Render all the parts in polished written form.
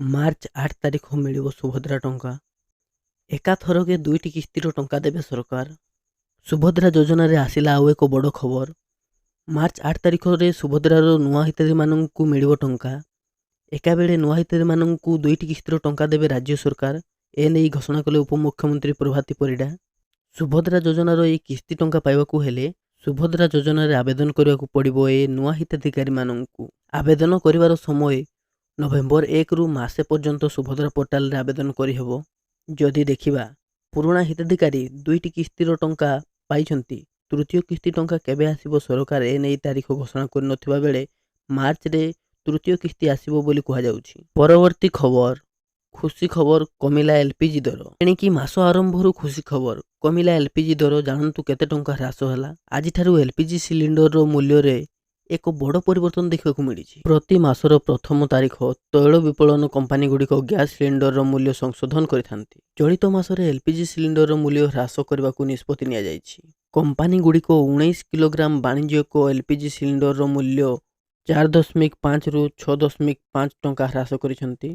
March 8 ତାରିଖ ମିଳିବ ସୁଭଦ୍ରା ଟଙ୍କା। ଏକାଥରକେ ଦୁଇଟି କିସ୍ତିର ଟଙ୍କା ଦେବେ ସରକାର। ସୁଭଦ୍ରା ଯୋଜନାରେ ଆସିଲା ଆଉ ଏକ ବଡ଼ ଖବର। ମାର୍ଚ୍ଚ 8 ତାରିଖରେ ସୁଭଦ୍ରାର ନୂଆ ହିତାଧିକାରୀମାନଙ୍କୁ ମିଳିବ ଟଙ୍କା। ଏକାବେଳେ ନୂଆ ହିତାଧିକାରୀମାନଙ୍କୁ ଦୁଇଟି କିସ୍ତିର ଟଙ୍କା ଦେବେ ରାଜ୍ୟ ସରକାର। ଏନେଇ ଘୋଷଣା କଲେ ଉପମୁଖ୍ୟମନ୍ତ୍ରୀ ପ୍ରଭାତୀ ପରିଡ଼ା। ସୁଭଦ୍ରା ଯୋଜନାର ଏହି କିସ୍ତି ଟଙ୍କା ପାଇବାକୁ ହେଲେ ସୁଭଦ୍ରା ଯୋଜନାରେ ଆବେଦନ କରିବାକୁ ପଡ଼ିବ। ଏ ନୂଆ ହିତାଧିକାରୀମାନଙ୍କୁ ଆବେଦନ କରିବାର ସମୟ ନଭେମ୍ବର 1ରୁ ମାସେ ପର୍ଯ୍ୟନ୍ତ ସୁଭଦ୍ରା ପୋର୍ଟାଲରେ ଆବେଦନ କରିହେବ। ଯଦି ଦେଖିବା, ପୁରୁଣା ହିତାଧିକାରୀ ଦୁଇଟି କିସ୍ତିର ଟଙ୍କା ପାଇଛନ୍ତି। ତୃତୀୟ କିସ୍ତି ଟଙ୍କା କେବେ ଆସିବ, ସରକାର ଏ ନେଇ ତାରିଖ ଘୋଷଣା କରିନଥିବା ବେଳେ ମାର୍ଚ୍ଚରେ ତୃତୀୟ କିସ୍ତି ଆସିବ ବୋଲି କୁହାଯାଉଛି। ପରବର୍ତ୍ତୀ ଖବର, ଖୁସି ଖବର, କମିଲା ଏଲପିଜି ଦର। ଏଣିକି ମାସ ଆରମ୍ଭରୁ ଖୁସି ଖବର, କମିଲା ଏଲପିଜି ଦର। ଜାଣନ୍ତୁ କେତେ ଟଙ୍କା ହ୍ରାସ ହେଲା। ଆଜିଠାରୁ ଏଲପିଜି ସିଲିଣ୍ଡରର ମୂଲ୍ୟରେ ଏକ ବଡ଼ ପରିବର୍ତ୍ତନ ଦେଖିବାକୁ ମିଳିଛି। ପ୍ରତି ମାସର ପ୍ରଥମ ତାରିଖ ତୈଳ ବିପଣନ କମ୍ପାନୀଗୁଡ଼ିକ ଗ୍ୟାସ୍ ସିଲିଣ୍ଡରର ମୂଲ୍ୟ ସଂଶୋଧନ କରିଥାନ୍ତି। ଚଳିତ ମାସରେ ଏଲପିଜି ସିଲିଣ୍ଡରର ମୂଲ୍ୟ ହ୍ରାସ କରିବାକୁ ନିଷ୍ପତ୍ତି ନିଆଯାଇଛି। କମ୍ପାନୀଗୁଡ଼ିକ 19 କିଲୋଗ୍ରାମ ବାଣିଜ୍ୟିକ ଏଲପିଜି ସିଲିଣ୍ଡରର ମୂଲ୍ୟ 4.5ରୁ 6.5 ଟଙ୍କା ହ୍ରାସ କରିଛନ୍ତି।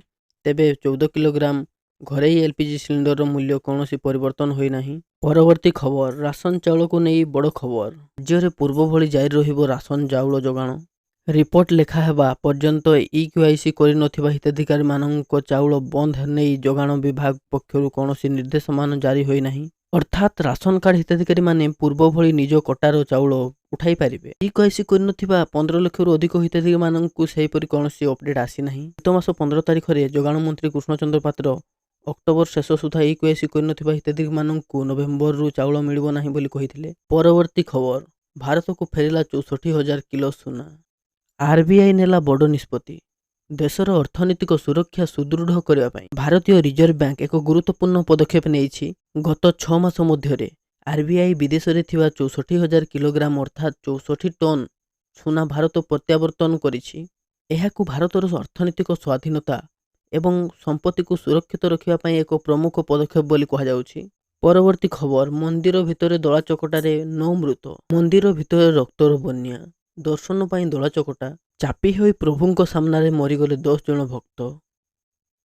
ତେବେ 14 କିଲୋଗ୍ରାମ ଘରୋଇ ଏଲପିଜି ସିଲିଣ୍ଡରର ମୂଲ୍ୟ କୌଣସି ପରିବର୍ତ୍ତନ ହୋଇନାହିଁ। ପରବର୍ତ୍ତୀ ଖବର, ରାସନ ଚାଉଳକୁ ନେଇ ବଡ଼ ଖବର। ରାଜ୍ୟରେ ପୂର୍ବ ଭଳି ଜାରି ରହିବ ରାସନ ଚାଉଳ ଯୋଗାଣ। ରିପୋର୍ଟ ଲେଖା ହେବା ପର୍ଯ୍ୟନ୍ତ ଇ-କେୱାଇସି କରିନଥିବା ହିତାଧିକାରୀମାନଙ୍କ ଚାଉଳ ବନ୍ଦ ନେଇ ଯୋଗାଣ ବିଭାଗ ପକ୍ଷରୁ କୌଣସି ନିର୍ଦ୍ଦେଶନାମା ଜାରି ହୋଇନାହିଁ। ଅର୍ଥାତ୍ ରାସନ କାର୍ଡ ହିତାଧିକାରୀମାନେ ପୂର୍ବ ଭଳି ନିଜ କୋଟାର ଚାଉଳ ଉଠାଇ ପାରିବେ। ଇ-କେୱାଇସି କରିନଥିବା 15 ଲକ୍ଷରୁ ଅଧିକ ହିତାଧିକାରୀମାନଙ୍କୁ ସେହିପରି କୌଣସି ଅପଡେଟ୍ ଆସିନାହିଁ। ଚଳିତ ମାସ 15 ତାରିଖରେ ଯୋଗାଣ ମନ୍ତ୍ରୀ କୃଷ୍ଣଚନ୍ଦ୍ର ପାତ୍ର ଅକ୍ଟୋବର ଶେଷ ସୁଦ୍ଧା ଇ-କେୱାଇସି କରିନଥିବା ହିତାଧିକାରୀମାନଙ୍କୁ ନଭେମ୍ବରରୁ ଚାଉଳ ମିଳିବ ନାହିଁ ବୋଲି କହିଥିଲେ। ପରବର୍ତ୍ତୀ ଖବର, ଭାରତକୁ ଫେରିଲା 64,000 କିଲୋ ସୁନା। ଆରବିଆଇ ନେଲା ବଡ଼ ନିଷ୍ପତ୍ତି। ଦେଶର ଅର୍ଥନୈତିକ ସୁରକ୍ଷା ସୁଦୃଢ଼ କରିବା ପାଇଁ ଭାରତୀୟ ରିଜର୍ଭ ବ୍ୟାଙ୍କ ଏକ ଗୁରୁତ୍ୱପୂର୍ଣ୍ଣ ପଦକ୍ଷେପ ନେଇଛି। ଗତ 6 ମାସ ମଧ୍ୟରେ ଆରବିଆଇ ବିଦେଶରେ ଥିବା 64,000 କିଲୋଗ୍ରାମ, ଅର୍ଥାତ୍ 64 ଟନ୍ ସୁନା ଭାରତ ପ୍ରତ୍ୟାବର୍ତ୍ତନ କରିଛି। ଏହାକୁ ଭାରତର ଅର୍ଥନୈତିକ ସ୍ୱାଧୀନତା ଏବଂ ସମ୍ପତ୍ତିକୁ ସୁରକ୍ଷିତ ରଖିବା ପାଇଁ ଏକ ପ୍ରମୁଖ ପଦକ୍ଷେପ ବୋଲି କୁହାଯାଉଛି। ପରବର୍ତ୍ତୀ ଖବର, ମନ୍ଦିର ଭିତରେ ଦଳାଚକଟାରେ ନଅ ମୃତ। ମନ୍ଦିର ଭିତରେ ରକ୍ତର ବନ୍ୟା। ଦର୍ଶନ ପାଇଁ ଦଳାଚକଟା, ଚାପି ହୋଇ ପ୍ରଭୁଙ୍କ ସାମ୍ନାରେ ମରିଗଲେ 10 ଜଣ ଭକ୍ତ।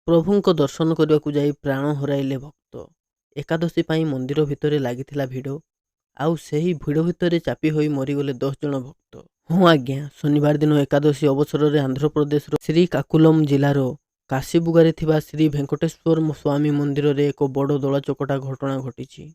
ପ୍ରଭୁଙ୍କ ଦର୍ଶନ କରିବାକୁ ଯାଇ ପ୍ରାଣ ହରାଇଲେ ଭକ୍ତ। ଏକାଦଶୀ ପାଇଁ ମନ୍ଦିର ଭିତରେ ଲାଗିଥିଲା ଭିଡ଼, ଆଉ ସେହି ଭିଡ଼ ଭିତରେ ଚାପି ହୋଇ ମରିଗଲେ 10 ଜଣ ଭକ୍ତ। ହଁ ଆଜ୍ଞା, ଶନିବାର ଦିନ ଏକାଦଶୀ ଅବସରରେ ଆନ୍ଧ୍ରପ୍ରଦେଶର ଶ୍ରୀକାକୁଲମ ଜିଲ୍ଲାର କାଶୀବୁଗାରେ ଥିବା ଶ୍ରୀ ଭେଙ୍କଟେଶ୍ୱର ସ୍ୱାମୀ ମନ୍ଦିରରେ ଏକ ବଡ଼ ଦଳାଚକଟା ଘଟଣା ଘଟିଛି।